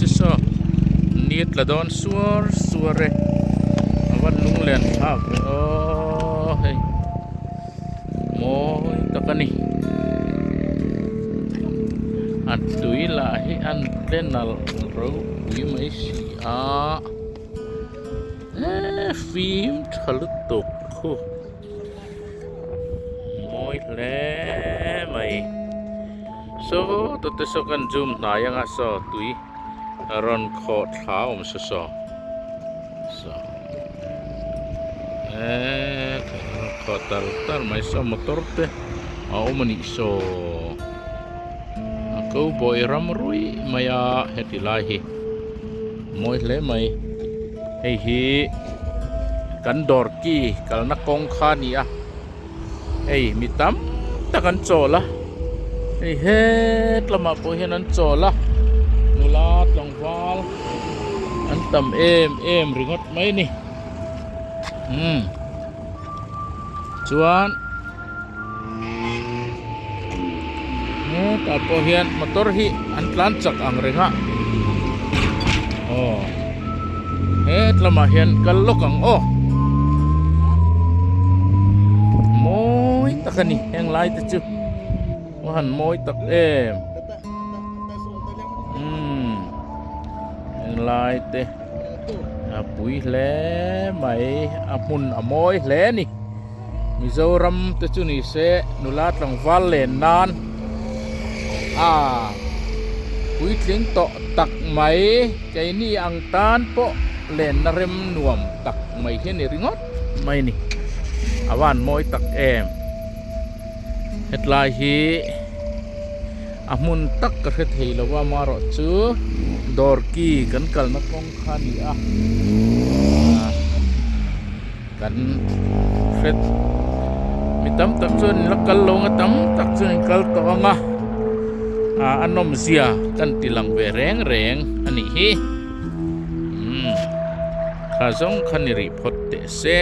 chu saw ni a tla dawn suar suar e a va lunglen thlak ve aw hei mawi tak a ni a tui lah hi an tle nalh ropui mai si a eee fim tha lutuk khu. Mawi hle mai saw tute saw kan zoom hnai anga saw tui a rawn khawh thla awm se saw saw eee rawn khawh tar tar mai saw motor te a awm a nih saw a ko bawi ram ruih mai a heti lai hi mawi hle mai hei hi. Kan dawr ki kalna kawng kha a ni a hei mi tam tak an chawl a hei het lamah pawh hian an chawl a nula tlangval an tam em em ringawt mai a ni umm chuan hetah pawh hian motor hi an tlan chak ang reng a aw het lamah hian kal lawk ang aw mawi tak a ni heng lai te chu a han mawi tak em umm heng lai te a pui hle mai a hmun a mawi hle a ni. Mizoram te chu ni se nula tlangval len nan a puitling tawh tak mai keini ang tan pawh lenna rem nuam tak mai hi a ni ringawt mai a ni a van mawi tak em hetlai hi a hmun tak ka hre thei lo a amaherawh chu dawr ki kan kalna kawng kha a ni a. Kan hret mi tam tak chuan in la kal lo ang a tam tak chuan in kal tawh ang a ah a nawm zia kan ti lang ve reng reng a nih hi umm kha zawng kha ni rih phawt teh se.